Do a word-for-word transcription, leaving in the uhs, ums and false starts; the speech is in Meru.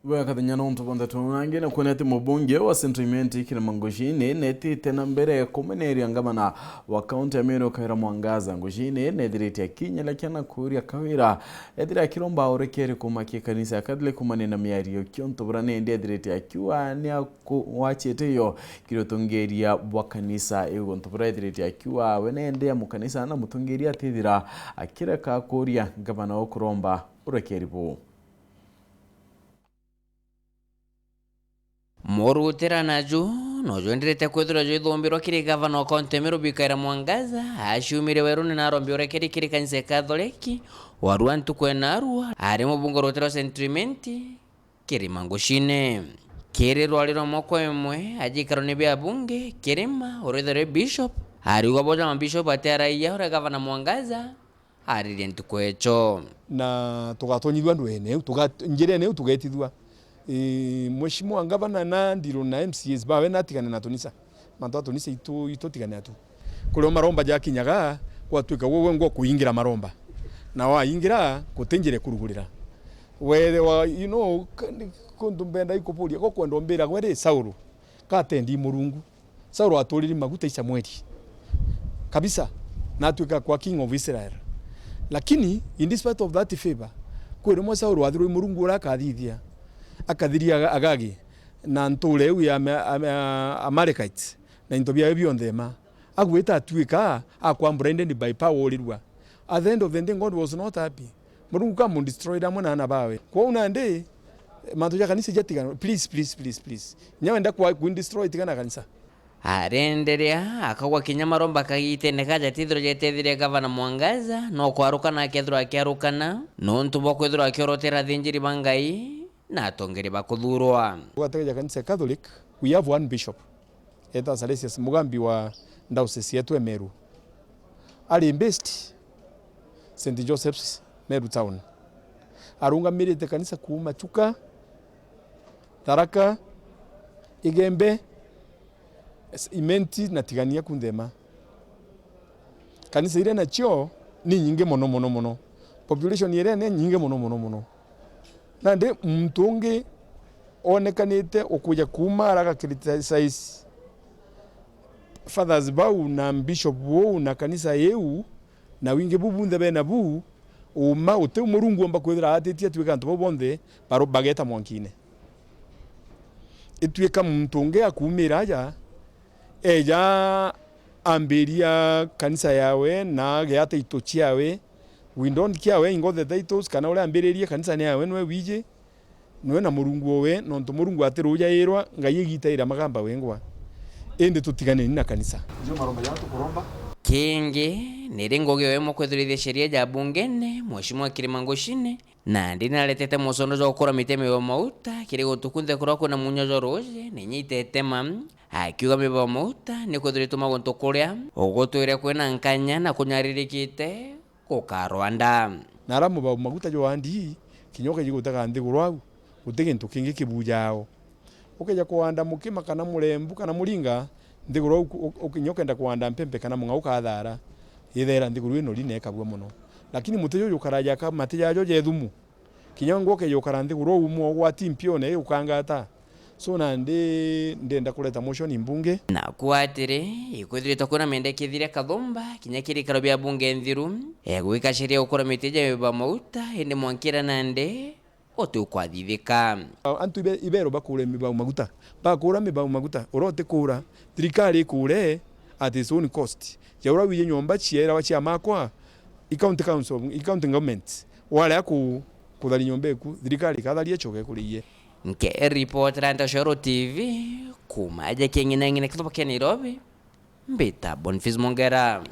Bwega kathenya nontu bwa nteto nangi na kwonete mubunge wa Central Imenti Kirima Ngucine netite na mbere kumeneria ngavana wa kaunti ya Meru Kawira Mwangaza. Ngucine nethirite akinyalakia na kuria Kawira ethire akiromba urekeri kumakia kanisa ya Catholic kumania na miario kiontu bura nendi ethirite akiuga ni aku-, wachite iyo kiri utongeria bwa kanisa iu gontu bura ethirite akiuga we nendi ya mukanisa na mutongeria atithira akireka kuria ngavana ukuromba urekeri buu. Murutira naju no jwenderete kwithirwa jwithumbirwa kiri gavana wa kaunti ya Meru Kawira Mwangaza, aciumire weruni na arombi urekeri kiri kanisa ya Katholeki, warua ntuku enarua, ari mubunge rutira rwa Central Imenti, Kirima Ngucine. Kiri rwari rwa mwaka imwe, ajikarwa ni bia bunge, Kirima, urithirwe bishop, ariuga boja mabishop ati araia uria gavana Mwangaza, aririe ntuku echo. Na tugatonyithua ndwene iu, tuga-, njirene iu tugetithua. Ii, Mheshimiwa Ngavana na Ndirũ na M C As bawe natigane na tunisa. Mantu a tunisa itu, itutigane atu. Kurio maromba jakinyaga, gwatuika gwe, gwe ngwa kuingira maromba. Na waingira, guti njira ikurugurira. Were wa, you know, ka-, ni kuntu mbenda ikuburia, go kwenda umbira gwe ri, Saulu, katendi Murungu. Saulu aturiri maguta i Samueli kabisa, na atuika kwa king of Israel. Lakini in despite of that favor, kwi rimwe Saulu athirwe i Murungu uria akathithia, akathiria Aga-, Agagi na ntuura iu ya Ama-, Ama-, Amalekites na into biawe bionthe ma. Agwita atuika akwa blinded by power urirua. At the end of the day, God was not happy. Murungu kamudestroyed amwe na aana bawe. Kwou nandi, mantu ja kanisa jatigana. Please, please, please, please. Inya wenda kwa-, kundestroy, tigana kanisa. Arenderea, akagwa kinya maromba kagitene kaja tithirwa jetethire gavana Mwangaza, no kwarukana akethirwa akiarukana, nontu bwa kwithirwa akiorotera athinjiri ba Ngai na atongeri ba kuthurwa. Gwategeja kanisa ya Catholic, we have one bishop. Eta Salesius Mugambi wa diocese yetu ya Meru. Ari based Saint Joseph's Meru Town. Arungamirite kanisa kuuma Chuka, Tharaka, Igembe, Imenti na Tigania kunthe ma. Kanisa iria nacio ni nyingi mono, mono, mono. Population iria ni nyingi mono, mono, mono. Nandi muntu ungi onekanite ukuja kuuma ara aga criticize fathers bau na bishop buu na kanisa iu na wingi buu bunthe bena buu, uma uti Murungu omba kwithira atitie atuika antu bau bonthe baru-, bageta mwankine. Ituika muntu ungi akuumira aja, eja ambiria kanisa yawe na agea title ciawe, we don't care where he got the titles kana uria ambiririe kanisa ni yawe nwe wiji, nwe na Murungu owe, nontu Murungu atirujairwa, Ngai igita iria magamba wengwa. Indi tutiganeni na kanisa. Ndio maromba ya tukuromba. Kingi, niri ngugi owe mukwithirithia sheria ja bungene, Mheshimiwa Kirima Ngucine, nandi naretete mucondo jwa gukura miti ya miba mauta kiri guntu kunthe kuria kwina munya jwa ruuji, ni inya itetema, akiuga miba mauta ni kwithirwa ituma guntu kuria ugutwire kwina nkanya na kunyaririkite gukarwanda. Na ara mubau maguta jwandi, kinya ukeji gutega nthiguru au, guti gintu kingi kibujao. Ukeja kuanda mukima kana murembu kana muringa, nthiguru au ku-, u-, u-, kinya ukenda kuanda mpempe kana mung'au ukathara, ithaira nthiguru ino ri na ikabua mono. Lakini muti juju ukaraja ka mati jajo jethumu. Kinya ngwa ukeja ukara nthiguru au umwe ugwati mpione igukangata. So nandi ndenda kureta motion mbunge. Naku atiri, ikwithiritwe kwina mendekithire kathumba, kinya kiri ikaro bia bunge nthiru, egwika sheria gukura miti ja miba mauta, indi mwankira nandi, uti ukwathithika. Antu ibe-, iberu bakure mibau maguta. Bakura mibau maguta, uria utikura, thirikari ikure at its own cost. Ja uria wiji nyomba cierawa cia makwa, i county council, i county government, warea ku-, kuthari nyomba eku, thirikari ikatharia icoke ikuriie. Nke ripotera Ntasoro T V, kuma aja Kieng'ineng'ine kithuba kia Nairobi, mbita Boniface Mongera.